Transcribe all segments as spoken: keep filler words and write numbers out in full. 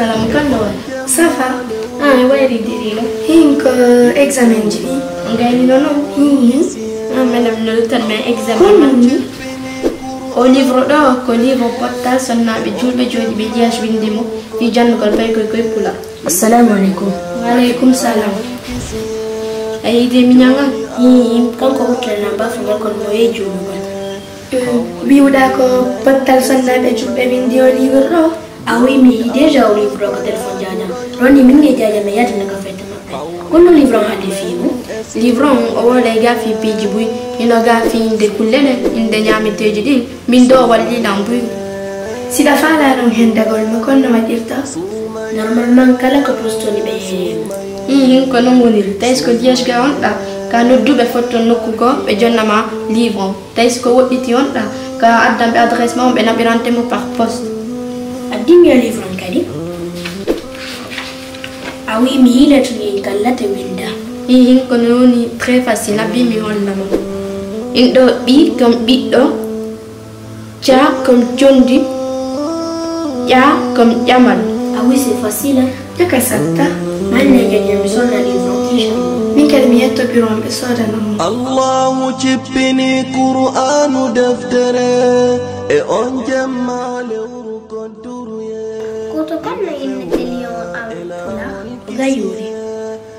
Salam, kan ɗo woni? Ça va? Ah, e wayri diriɗo. Hin ko examen ji ɗi. Ngayni no non? Hin. Ah, madame no tan men examen. Kon ni? O livre ɗo ko livre pottal sonnaaɓe juulɓe jooɗiiɓe Liège winndi mo fii janngugol paykoy koy pulaar. Assalamu alaikum. Wa alaikum salam. A yiɗi mi ñaŋa? Hin, kanko ɓurtana bafo ngal kon mo yehi juulugol. Wi'uɗaa ko pottal sonnaaɓe juulɓe winndi o livre ɗo? A wi mi yi'i déjà o livre o ko téléphone Jaaja. Roni min e Jaaja mi yaltina ka fête maɓɓe. Kono livre on hannde fii mo? Livre on o wooday ga fii piiji buy. Hino ga fii innde kulle ɗen, innde ñaameteeji ɗin. Min ɗo o wallilan buy. Si ɗa faalaa ɗon hendagol mo, kon no waɗirta? Normalement kala ko postoni ɓe heewi. Ihin, ko non woniri. Tawi si ko Liège ga on ɗa, ka nodduɓe fotton nokku goo, ɓe jonna ma livre on. Tawi si ko woɗɗiti on ɗa, ka addan ɓe adresse ma on, ɓe naɓirante mo par poste. Addin mi o livre on kadi. A wi mi yiilat ni kallate winda. Ihin, ko non woni très facile, abbi mi holla ma. In ɗo ɓi comme ɓiɗɗo, ca comme condi, ƴa comme ƴamal. A wi c'est facile. Jaka satta. Manne jaje mi sonna livre on, inchallah. Min kadi mi yetto bureau on ɓe soodanan mo. Allahu cippini Qur'aanu deftere e on jemma lewru kodduru ye. Ko to kan no innete lion en pulaar? Gayuuri.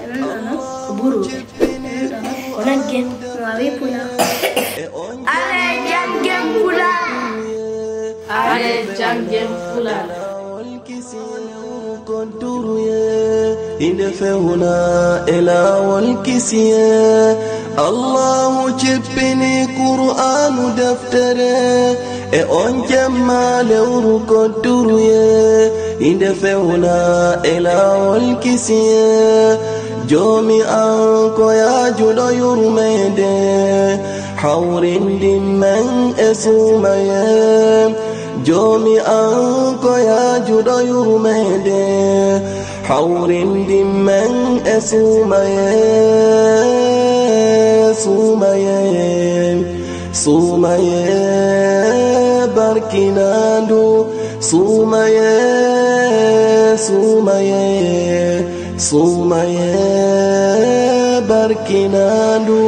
E men ɗo non? Ko buruuɓe. E men ɗo non? Ko nagge. Mo wawi pulaar. Alay janngen pulaar. Alay janngen pulaar. Kodduru ye, inde fewna e laawol kisiye. Allahu cippini Qur'aanu deftere e on jemma lewru kodduru ye, inde fewna e laawol kisiye. Joomi an ko yaajuɗo yurmeende, hawrindin men e suumaye. Joomi an ko yaajuɗo yurmeende, hawrindin men e suumaye, suumaye, suumaye barkinaandu, suumaye, suumaye, suumaye barkinaandu.